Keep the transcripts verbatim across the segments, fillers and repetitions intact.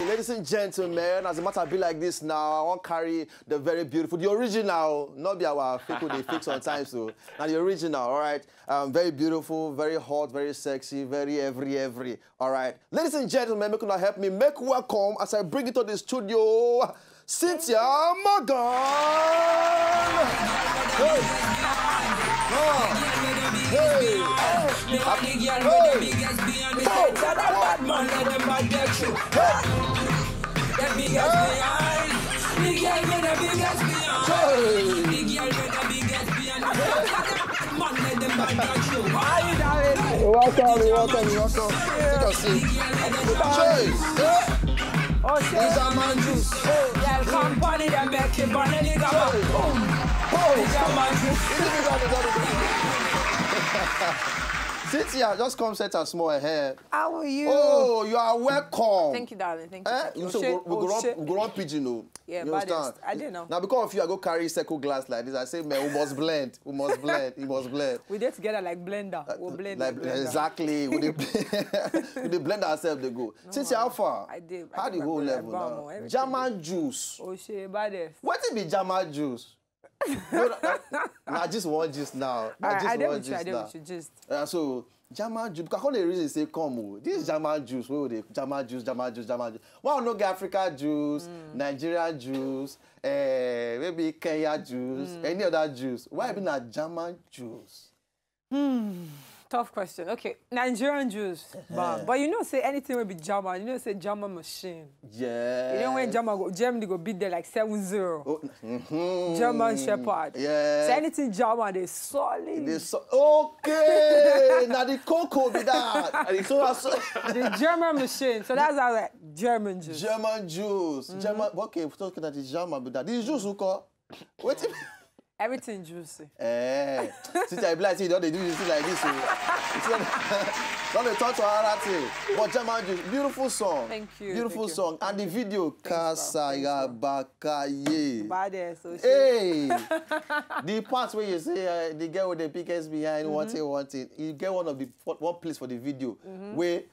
Ladies and gentlemen, as the matter be like this now, I wan carry the very beautiful, the original, not be our fake wey dey fake sometimes o. Na the original, all right? Um, very beautiful, very hot, very sexy, very every, every. All right. Ladies and gentlemen, make una help me. Make welcome as I bring it to the studio, Cynthia Morgan. Hey. Ah. Hey. Hey. Hey. You're welcome, you're welcome, you're welcome. Take a seat. Cheers. Oh, shit. These are my juice. Yeah, come party, dem make you burn any gaba. Boom. Boom. These are my juice. Cynthia, just come set a small hair. How are you? Oh, you are welcome. Thank you, darling. Thank you. Eh? Thank you. So we go, we go run pidgin o. Yeah, you understand? I didn't know. Now because of you, I go carry circle glass like this. I say, man, we must blend. We must blend. We must blend. We dey together like blender. Uh, we blend like, like blender. Exactly. We dey we dey blend ourselves. Dey go. No, Cynthia, how far? I did. How the whole level now? German juice. Oh, shit, baddest. Wetin be German juice? No, na, na, na just one juice now. Na just one juice now. All right, I dey with you, I dey with you, just. Uh, so, German juice, because I come dey reason say, come o, this German juice, wey we dey, German juice, German juice, German juice. Why we no get Africa juice, Nigerian juice, eh, maybe Kenya juice, any other juice? Why be na German juice? Hmm. Tough question. Okay, Nigerian juice. But, but you know say anything wey be German, you know say German machine. Yeah. You know when German go, Germany go beat there like seven zero. Oh, mm-hmm. German Shepherd. Yeah. So anything German, they solid. They so okay. Now the cocoa be that. And it's so, so the German machine. So that's how, like, German juice. German juice. German. Okay, if talking that is German be that. This juice we call. What? Everything juicy. Eh, since I be like say you don dey do this thing like this o. Don dey talk to another thing. But German juice, beautiful song. Thank you. Beautiful song. And the video, Kasaya Bakaye. Baddest, o shey. Hey, the part where you say, uh, the girl with the biggest behind, one thing, one thing. You get one of the one place for the video where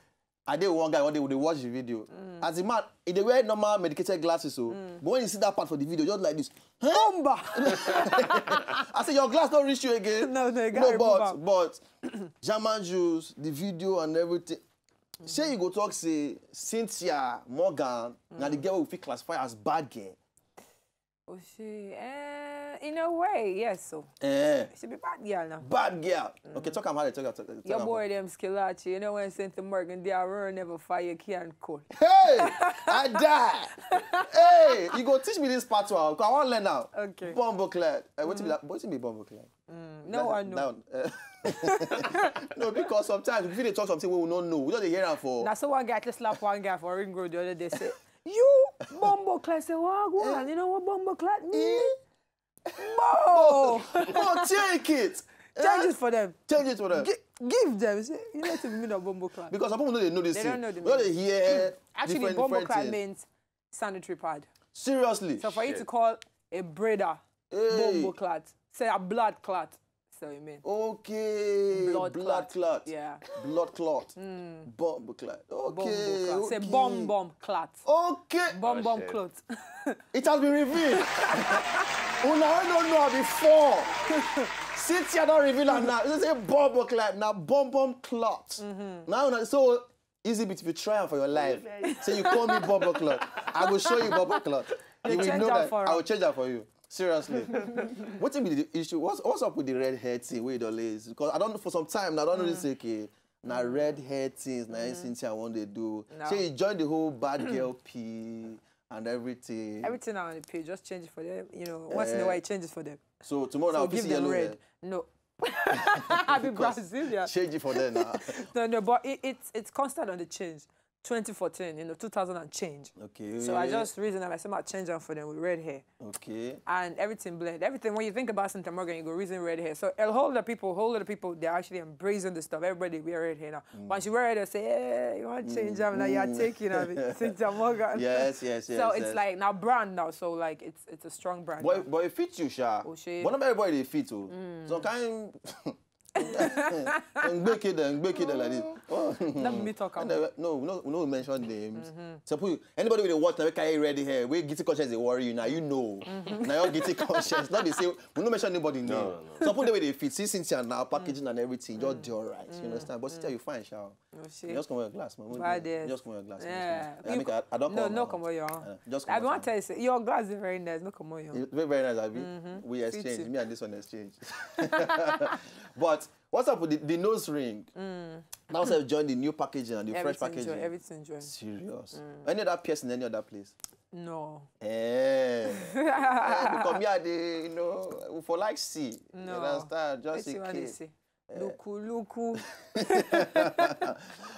I dey one guy one day we dey watch the video. As the man, he dey wear normal medicated glasses o. But when you see that part for the video, just like this. Huh? Bomba! I say your glass don't reach you again. No, no, you gotta remove am. But German juice, the video and everything. Say you go talk say Cynthia Morgan, na the girl we fit classify as bad girl. Oh, she, eh, in a way, yes. So, eh, she be bad girl now. Bad girl. Okay, talk am how they talk am. Your boy dem Skillaci. You know when Saint Morgan, they are never fire can cool. Hey, I die. Hey, you go teach me this part one. I wan learn now. Okay. Bumboclaat. Uh, what be that? What be bumboclaat? Mm, no, I know. No, because sometimes we fit dey talk something wey we no know. We just dey hear am for. Na so one guy just slap one guy for Ring Road the other day. Say, you bumboclaat. Say, what? Go on. You know what bumboclaat mean? Bo! Bo, take it. Change it for them. Change it for them. Give them. Say, you know what I mean of bumboclaat. Because some people no dey know this thing. They don't know the meaning. We no dey hear. Actually, bumboclaat means sanitary pad. Seriously. So for you to call a brother bumboclaat, say a bloodclaat. So you mean? Okay. Bloodclaat. Yeah. Bloodclaat. Bumboclaat. Okay. Say bumboclaat. Okay. Bumboclaat. It has been revealed. Una wey no know am before. Cynthia don reveal am now. She say bumboclaat, na bumboclaat. Now, so easy bit if you try am for your life. Say you call me bumboclaat. I will show you bumboclaat. You will know that I will change am for you. Seriously. Wetin be the issue? What's, what's up with the red hair thing wey you dey always? Because I don't know, for some time now, I don't know this, okay. Na red hair things, na anything I want to do. Say you join the whole bad girl P and everything. Everything on the page, just change it for them. You know, once in a while, you change it for them. So tomorrow now, give them yellow red. No. I be Brazilian. Change it for them now. No, no, but it, it's, it's constant on the change. Twenty fourteen, you know, two thousand and change. Okay. So I just reason am, I say, "Ma change am for them with red hair." Okay. And everything blend. Everything, when you think about Saint Morgan, you go reason red hair. So a whole lot of people, whole lot of people, they're actually embracing this stuff. Everybody wear red hair now. Once you wear red hair, say, "Hey, you want to change am? Now you're taking of it, Saint Morgan." Yes, yes, yes. So it's like now brand now. So, like, it's it's a strong brand. But but it fits you, sha. Oh, shit. But not everybody dey fit o. Some kind. Ngbeke dem, Ngbeke dem like this. Oh. Let me talk And about. they- no, no, no mention names. So put anybody with a watch now, carry red hair, we guilty conscience they worry you now. You know, now your guilty conscience. Not they say we no mention anybody name. No, no, So put the way they fit. See Cynthia now, packaging and everything, just do alright. You understand? But Cynthia, you fine, shall. Oh, You shit. Just come wear your glass, man. Bad, yes. Just come wear your glass. Yeah. I, You mean, I, I don't no, come no, out. come on, your Uh, just come I out want now. to say your glass is very nice. No, come on, your. It's very, very nice, Abi. We exchange. Fitting. Me and this one exchange. But what's up with the, the nose ring? Now self join the new packaging and the fresh Everything packaging. Join. Everything join. Serious. Any other piercing, any other place? No. Eh. Eh, because me, I dey, you know, for like see. You No. understand? Just Wetin in I dey case. Say? Luku, luku.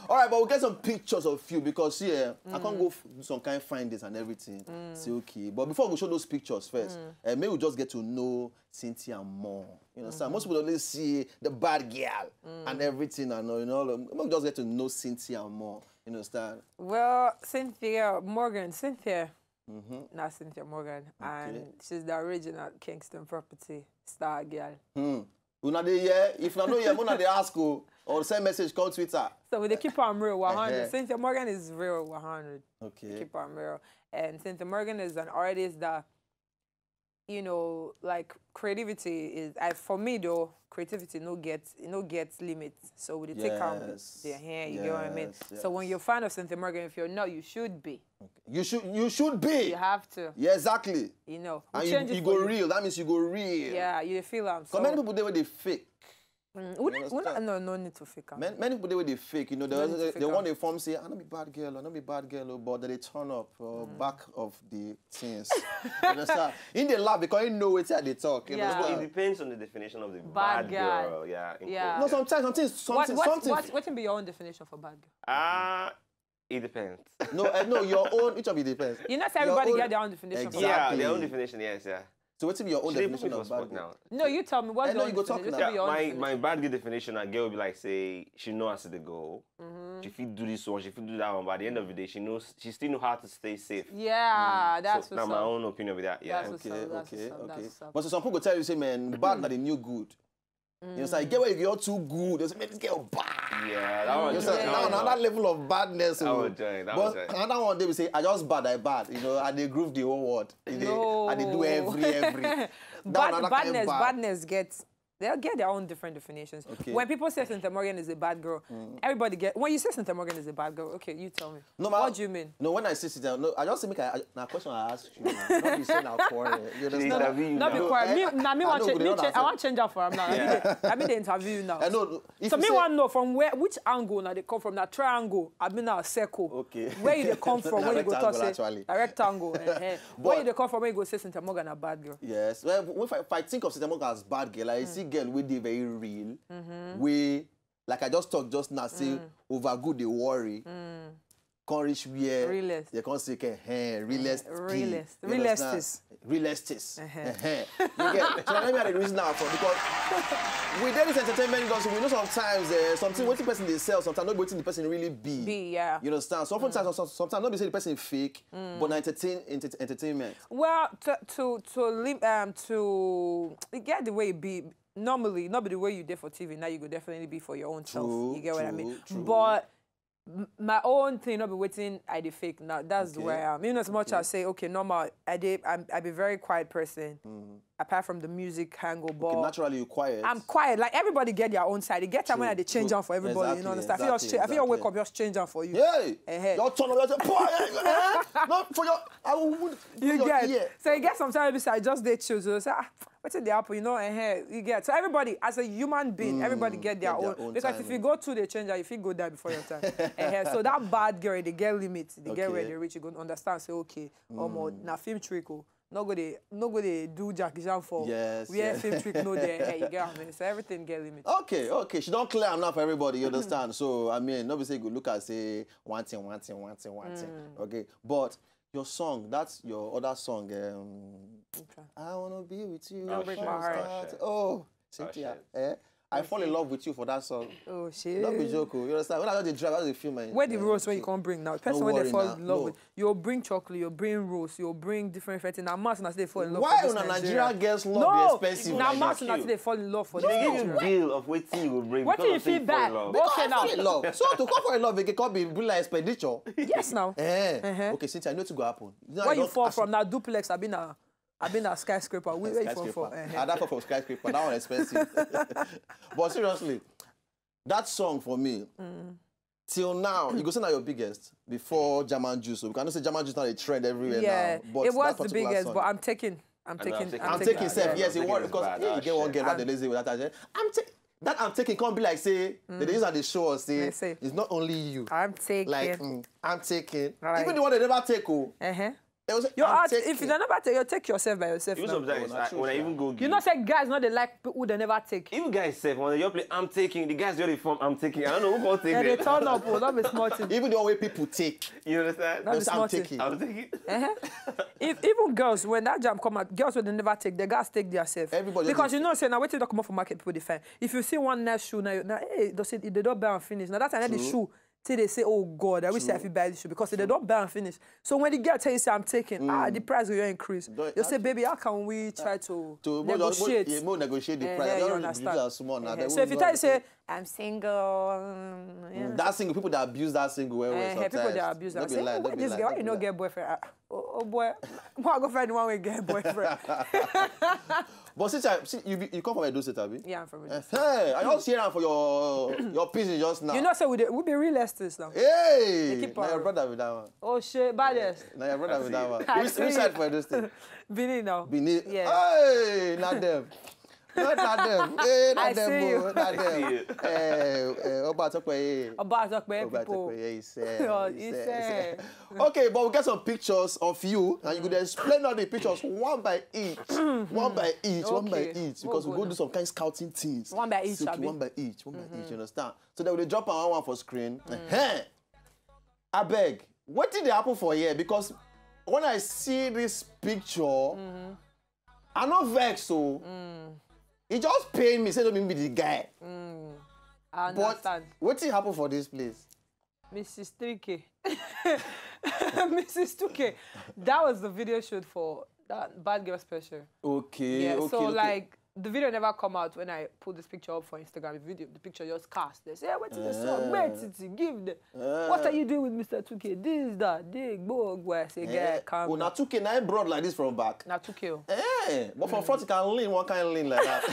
All right, but we'll get some pictures of you because see, eh, I can't go f- do some kind of findings and everything. See, okay. But before we show those pictures first, eh, maybe we just get to know Cynthia more. You understand? Most people only see the bad girl and everything and all. You know, maybe we just get to know Cynthia more. You understand? Well, Cynthia Morgan, Cynthia. Not Cynthia Morgan, and she's the original Kingston property star girl. Hmm. Una dey hear? If una no hear, una dey ask o, or send message, call Twitter. So we dey keep am real, one hundred. Uh-huh. Cynthia Morgan is real, one hundred. Okay. Keep am real. And Cynthia Morgan is an artist that, you know, like, creativity is, I, for me though, creativity no get, e no get limit. So we dey take am Yes. the hand, you get what I mean? Yes, So when yes. you're a fan of Cynthia Morgan, if you're not, you should be. You should, you should be. You have to. Yeah, exactly. You know, we And change you, it you for go you. Real. That means you go real. Yeah, you feel am. So many people dey wey dey fake. Mm, we, don't- we, understand? don't- no, no need to fake am. Many, many people dey wey dey fake. You know, they, No need to they, fake they am. want to form say, "I no be bad girl, I no be bad girl," oh, but they turn up uh, back of the things. You understand? In the lab because you know wetin I dey talk. You Yeah. understand? It depends on the definition of the Bad bad, girl. Girl. Yeah. In Yeah. No, sometimes something, What, something, what, something. What, what can be your own definition for bad girl? Ah, it depends. No, uh, no, your own. Each of it depends. You know, say Your everybody own- get their own definition. Exactly. Yeah, their own definition. Yes, yeah. So wetin be your own She dey put definition me for of spot bad girl? Now. No, you tell me what's I know your you go own talk definition? now. Wetin be your Yeah, own my, definition? My bad girl definition, a girl be like say she know as they go. She fit do this one, she fit do that one, but at the end of the day, she knows she still know how to stay safe. Yeah, that's So what's now my up. Own opinion with that. Yeah. That's what's Okay, up. That's okay, what's up. okay. That's what's up. But so some people go tell you say, "Man, bad na the new good." You know, so I get where if you're too good, they say, "Man, this girl bad." Yeah, that one. You Join, say that that one another join. Level of badness. That Oh. One join, that But one join. Another one they will say, "I just bad, I bad." You know, I dey groove the whole world. You dey- No. I dey do every every. That Bad, another kind badness, bad. Badness gets, they get their own different definitions. Okay. When people say Cynthia Morgan is a bad girl, everybody get. When you say Cynthia Morgan is a bad girl, okay, you tell me. No, ma- What do you mean? No, when I sit down, no, I just say make I, I na question I ask you. Not be say na quarrel. You understand? interview you No, be now. quiet. Me, No, now me I want know change. we Me don't change. I answer. Want change that for him now. I mean, they, I mean, they interview you now. I know. If So you me say- Want know from where, which angle now they come from? Now triangle, I mean now circle. Okay. Where you dey come from? Na When you go talk rectangle, say actually. A rectangle. Eh, eh. Where But- you dey come from? When you go say Cynthia Morgan a bad girl. Yes. Well, if I, if I think of Cynthia Morgan as bad girl, I see girl wey dey very real. Wey, like I just talked just now, say over good they worry. Can't reach where Realest. They can't say, "Hey, realest." P." Realest. You understand? Realestest. Realestest. Uh-huh. Uh-huh. You get? So let me have a reason now for because with this entertainment industry, we know sometimes uh, something what the person they sell, sometimes not what the person really be. Be, yeah. You understand? So oftentimes, some- sometimes not be say the person fake, but na entertain, enter- entertainment. Well, to to to lim- um to you get the way it be normally, not be the way you did for T V. Now you go definitely be for your own True, self. You get what I true, mean? True. But m- my own thing, not be waiting. I dey fake now. That's the Okay. way I am. You know, as much as say, okay, normal. I did. I'm, I be very quiet person. Apart from the music angle, but Okay, naturally, you quiet. I'm quiet. Like everybody get their own side. You get time when True, I dey change true. am for everybody. You know, Exactly, understand? I feel exactly, just, I feel wake exactly. up, just change am for you. Hey, Eh, hey. Your turn up. Your turn. Boy, eh, eh, not for your. I will. You your get ear. So you get sometimes I just dey chill. So say, ah, what did they happen? You know, eh, eh, you get. So everybody, as a human being, everybody get their, get their own. Own Because time, if you eh. Go too, they change, you feel go die before your time. Eh, eh, so that bad girl, they get limit. They get where Okay. They reach. You go understand. Say okay, um, now film trick. Oh. No go they, no go they do Jackie Chan for Yes, where yes. Film trick no there. Eh, you get what I mean? So everything get limit. Okay, okay. She don't clear enough for everybody. You understand? So I mean, nobody say go look and say one thing, one thing, one thing, one thing. Okay, but your song, that's your other song. Um, Okay. I wanna be with you. Oh, Break shit. My heart. Oh, shit. Oh, Cynthia. Shit. Eh? I fall in love with you for that song. Oh shit. No be joke o. You understand? When I just dey drive, I just dey feel my. Where the eh, rose when so- you come bring now? Person No wey dey worry fall now, in love no. With you bring chocolate, you bring rose, you bring different different things. Na mass una still dey fall in love Why for this una Nigeria. Nigeria girls love No, dey expensive na like mass that? Una still dey fall in love for They this give you country. Bill of wetin you go bring. Wetin Because you of say fit buy? fall in love. Okay now. Fall in love. So to come fall in love, they can come be be like expenditure. Yes now. Eh. Uh-huh. Okay, Cynthia, I know to go happen. No, Where I you don't fall ask- from now? Duplex, I been a, I been a skyscraper. Where, where you fall Skyscraper. for? Uh-huh. I don't fall from skyscraper. That one expensive. But seriously, that song for me, till now, you go say na your biggest before German Juice. So we can say German Juice now a trend everywhere Yeah, now. But it was that the particular biggest, song. But I'm taking, I'm And taking, I'm taking I'm I'm taking. taking self. Yeah, Yes, it I'm was taking because this hey, bad you get one shit. girl that they lazy with that. I'm t- that I'm taking can't be like say they use and they show us say They say. It's not only you. I'm taking. Like mm, I'm taking. Right. Even the one they never take. Oh, Uh-huh. it was. You I'm are, taking. If you don't never take, you take yourself by yourself. Even Now. Sometimes Oh, na I, true, when I sha. Even go You know, say guys, not they like people who they never take. Even guys sef, when you play I'm taking, the guys just dey form I'm taking. I don't know who can take Yeah, they them. Turn up, oh, not be small thing. Even the one way people take. You understand? Not be That's how small I'm thing. taking. I'm taking. Uh-huh. If even girls, when that jam come out, girls will never take. The guys take their self. Everybody Because dey you know, say now wait till they come up for market, people define. If you see one nice shoe, now, you- now hey, they say if they don't buy and finish. Now that's another True. Shoe. Till they say, oh God, I wish I fit buy this shoe because if they don't buy and finish. So when the girl tell you say I'm taking, ah, the price will increase. Don't- You say, baby, how can we try to To mo just mo negotiate? yeah, mo negotiate the Eh, price. eh, I you don't understand? Reduce am small now. Eh, Then so we if you go tell you and say say, I'm single, um, yeah. that single people that abuse that single well well Eh, eh, sometimes. People they abuse No that. be Say, lie, oh, no why be this lie, girl, no why be you no lie. Get boyfriend? Ah, oh, oh boy, why I go find one way get boyfriend? But since I see you, be, you come from Edo State, abi? Yeah, I'm from Edo. Hey, I just hear am for your your pigeon just now. You know, say we dey, we be real estate now. Hey, They keep now your on. Brother with that one. Oh shit, baddest. Now your brother with that one. I Which, see which you. Side for Edo State? Benin now. Benin. Yeah. Hey, not them. Not, not them. Hey, not I them. See you. Oh, not them. Eh, eh, Oba Tope, eh. Oba Tope Oba people. Tope, yeah, he said, Oh, he he said, he said. said. Okay, but we get some pictures of you, and you could explain all the pictures one by each, one by each, one by Okay. each, because Go, we go go now. Do some kind scouting things. One by each, So, okay, abi? One by each, one by each. You understand? So then we drop our one for screen. Hey, I beg, what did happen for here? Because when I see this picture, I no vex so. It just pain me. Say don't be the guy. I But understand. What did happen for this place? Missus three K. Missus two K. That was the video shoot for that Bad Girl special. Okay, Yeah, okay, so okay. Like the video never come out when I put this picture up for Instagram. The video, the picture just cast. They say, "Hey, what is this one? Ah. Where Titi? Give the. What are you doing with Mister two K? This, that, they go, go." I say, Eh, "Get calm." Oh, now two K, now broad like this from back. Now two K. Eh, but from front you can lean one kind lean like that.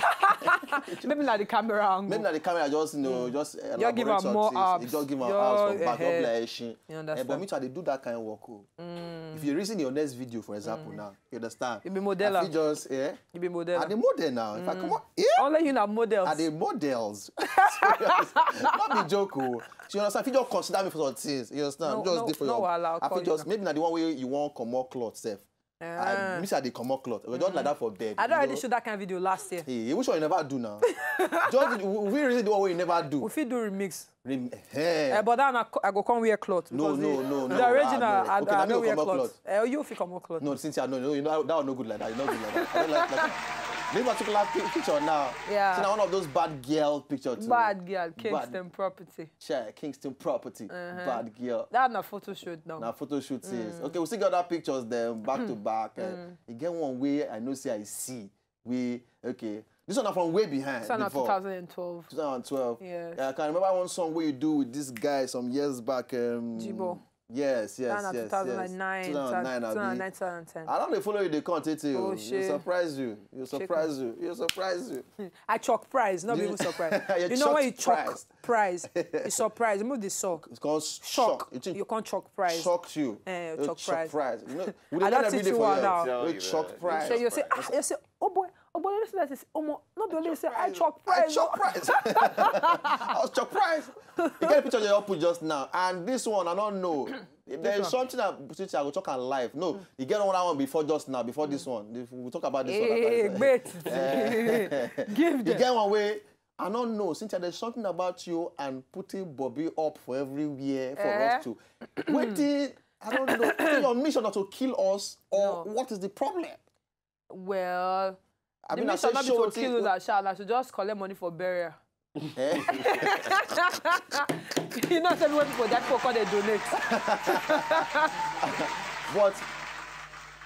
Maybe not the camera angle. Maybe not the camera just you know just uh, Just give elaborate am more some things. Abs. It just give am Just, abs from back. eh, Don't like she. You Eh, understand? But me too, I dey do that kind of work. Oh. If you reason your next video, for example, now you understand. You be model. I fit just yeah. You be model. I dey model now. If I come out, yeah. Only you na models. I dey models. Not be joke. Oh. So you understand? If you just consider me for some things, you understand? No, Just no, dey for no your. wahala, I'll I call fit you just now. Maybe na the one way you want comot cloth sef. I Ah. miss I dey comot cloth. We just like that for bed. I You don't already know? Shoot that kind of video last year. Hey, which one you never do now? Just we really do what you never do. We fit do remix. Rem- hey. Eh, but then I, co- I go come wear cloth. No, Because no, the, no, no. The original, Ah, no. I, Okay, I na me don't go wear comot cloth. Cloth. Eh, you fit comot cloth. No, Cynthia, no, no, you know, that one no good like that. You no good like that. I don't like that. This particular pi- picture now. Yeah. So now one of those bad girl pictures too. Bad girl, Kingston property. Chair, Kingston property. Uh-huh. Bad girl. That na photo shoot now. Now photo shoot says. Okay, we still got that pictures them back to back. Uh, You get one way I know say I see. We okay. This one na from way behind. This one na Before. two thousand and twelve. two thousand twelve. Yes. Yeah, I can remember one song where you do with this guy some years back. Um, Jibo. Yes, yes, That na yes. two thousand and nine, Yes. two thousand nine, two thousand nine, abi? two thousand ten. I don't dey follow you dey come tete o. Oh, You shit. Surprise you. You surprise you. You surprise you. I chalk prize, not You- even surprise. You You know when you chalk chalk prize, it's surprise. Move the sock. It's called Shock. shock. You think You can't chalk prize. Shock you. Eh, You chalk shock prize. You know, we I dey don't learn teach every day you for one here. now. Tell We you, chalk man. prize. So you say, ah, you say, oh boy, oh boy, listen to this. Oh mo, no be only say I chalk I prize. chalk prize. I was chalk prize. You get the picture they all put just now, and this one I don't know. If there's Which one? Something that since I go talk and life. No, you get one that one before just now, before this one. If we talk about this one. Hey, After this wait. one. Eh. Give You them. Get one way. I don't know. Since there's something about you and putting Bobby up for everywhere for Eh? Us to. Waiting. I don't know. Is your mission not to kill us, or No. What is the problem? Well, I the mean, I mission say not be show to thing- kill us, and I should just collect money for burial. Eh? You know, say what people that people call they donate. But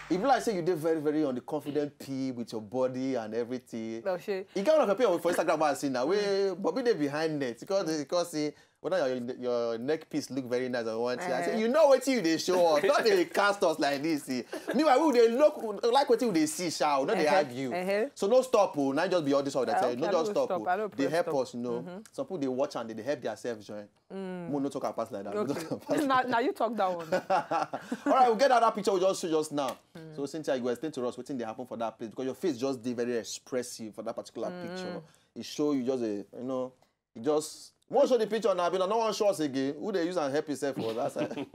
if, like, say you did very, very on the confident P with your body and everything. No shit. You get one of your people for Instagram I see now. Where Bobby they behind net because they because see whether your your neck piece look very nice or one thing. I say, you know what you they show us, not they cast us like this. See. Meanwhile, we they look like what you they see, shall not they argue. So no stop, oh, not just be all this all that. No just stop. They help us, you know. Some people they watch and they help themselves join. Mo no talk about like that. Okay. Now, now you talk that one. All right, we'll get that picture we just show just now. So Cynthia, you explain to us what thing they happen for that place because your face just did very expressive for that particular picture. It show you just a you know, it just won't show the picture now, but I don't want show us again. Who they use and help yourself for that side?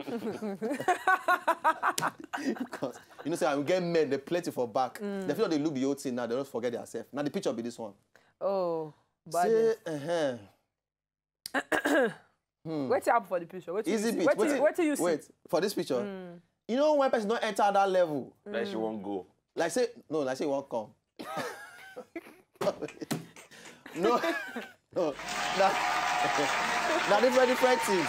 Because you know, say I will get men, they plenty for back. They feel they look the old thing now, they don't forget themselves. Now the picture be this one. Oh, say, uh-huh. Hmm. What happen for the picture? What easy bit. What do you see? Wait, for this picture, you know when person don't enter that level, like she won't go. Like say no, like say he won't come. No, no. Now, now different different things.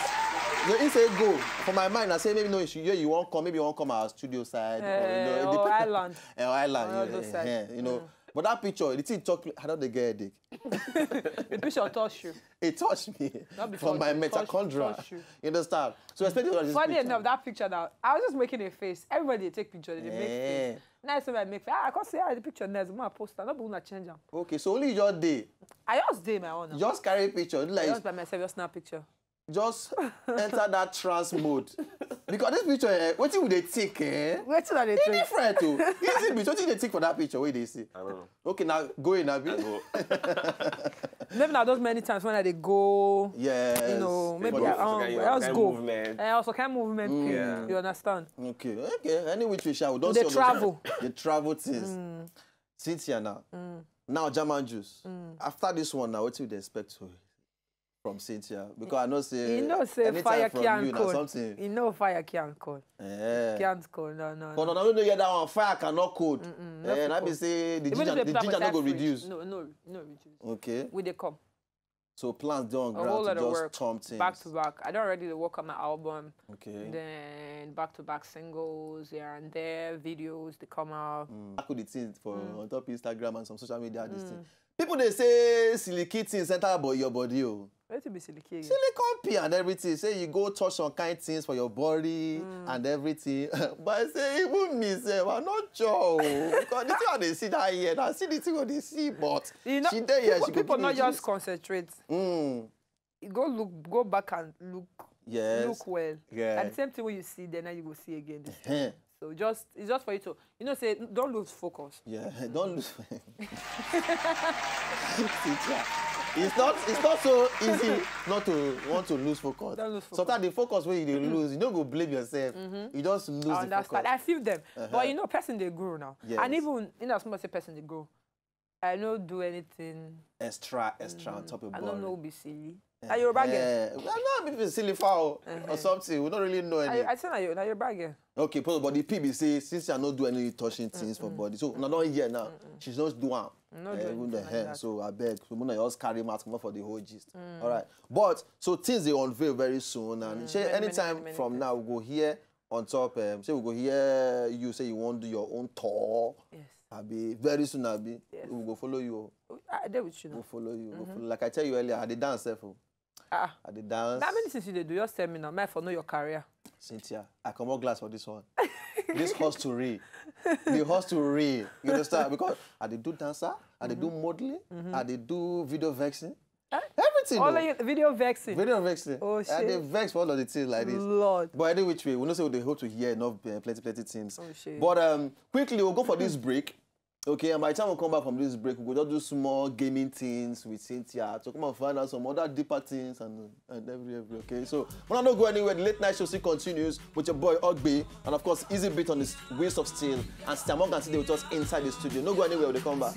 So he say go. For my mind, I say maybe no issue. Yeah, you won't come. Maybe you won't come our studio side. Or, you know, or island. Or island. Yeah, you know. But that picture, the thing talk. I don't get headache. The picture touch you. It touched me from my mitochondria. You understand? So especially funny enough, that picture now, I was just making a face. Everybody take picture, they make face. Now I say I make face. Ah, I can't say ah, the picture nice. I'm gonna post. I don't wanna change them. Okay, so only your day. I just day my own. Just carry picture. Like just by myself, just snap picture. Just enter that trance mode. Because this picture, eh, what do they take, eh? What do they take? Different too. Easy bit. What do they take for that picture? What do they see? I don't know. Okay, now go in, Abi. Maybe now those many times when I dey go, yes, you know, maybe I um, else go. Movement. Eh, also kind movement. Mm. Yeah. You understand? Okay, okay. Any which way, shall we don't they travel. They travel things. Mm. Cynthia now. Mm. Now German juice. Mm. After this one, now what do they expect to from Cynthia? Because I know say you know say fire can't cold. Something. You know fire can't cold. Yeah. Can't cold. No, no. But no, no, no, yeah, that one fire cannot cold. Eh, that be say the ginger, the ginger no go reduce. No, no, no reduce. Okay. We dey come. So plans dey on ground to just thump things. Back to back. I don't already work on my album. Okay. Then back to back singles here and there, videos they come out. Mm. I could the things for on top Instagram and some social media this thing. People they say silicone things enter about your body. Oh. Where to be silicone? Silicone pee and everything. Say you go touch some kind things for your body and everything. But I say even me say I'm not sure. Because the thing they see that here, I see the thing what they see, but you know, she there here, people, she people not just concentrate. Mm. You go look, go back and look, yes, look well. Yeah. And the same thing when you see, then now you go see again. So just it's just for you to you know say don't lose focus. Yeah, don't lose. It's not it's not so easy not to want to lose focus. Don't lose focus. Sometimes the focus when you lose, you don't go blame yourself. Mm-hmm. You just lose I the understand. Focus. I feel them. Uh-huh. But you know, person they grow now. Yes. And even in as much as a person they grow, I no do anything extra, extra mm-hmm. on Top of I don't know be silly. Uh, are you a bag? Yeah. Well, no, be silly foul uh-huh. or something. We don't really know any. I, I say now you, now you're bagging. Okay, but, but the P B C since I no do any touching things mm-hmm. for body, so I don't hear now. Mm-hmm. She's just do am. No uh, do anything like that. So I beg, so we just carry mask for the whole gist. Mm. All right, but so things they unveil very soon, and mm, many, anytime many, many from things. Now we go here on top. Um, say we go here. You say you want to do your own tour. Yes. Abi very soon, Abi yes. We go follow you. I dey with you. Go follow you. Mm-hmm. Go follow. Like I tell you earlier, I dey dance sef. Ah. I dey dance. Now many things you dey do. Just tell me now. My for know your career. Cynthia, I come out glass for this one. This horse to real. The horse to real. You understand? Because I dey do dancer, I dey do modeling, mm-hmm. I dey do video vexing. Eh? Everything. All of you, video vexing. Video vexing. Oh shit. I dey vex for all of the things like this. Lord. But any which way, we know say we dey hope to hear enough uh, plenty plenty things. Oh shit. But um, quickly we'll go for this break. Okay, and by the time we come back from this break, we go just do small gaming things with Cynthia to come and find out some other deeper things and, and every every. Okay, so when I don't go anywhere, the late night show still continues with your boy Ogbe and of course Easy Beat on the wheels of steel and Cynthia Morgan today with us inside the studio. No go anywhere, we dey come back.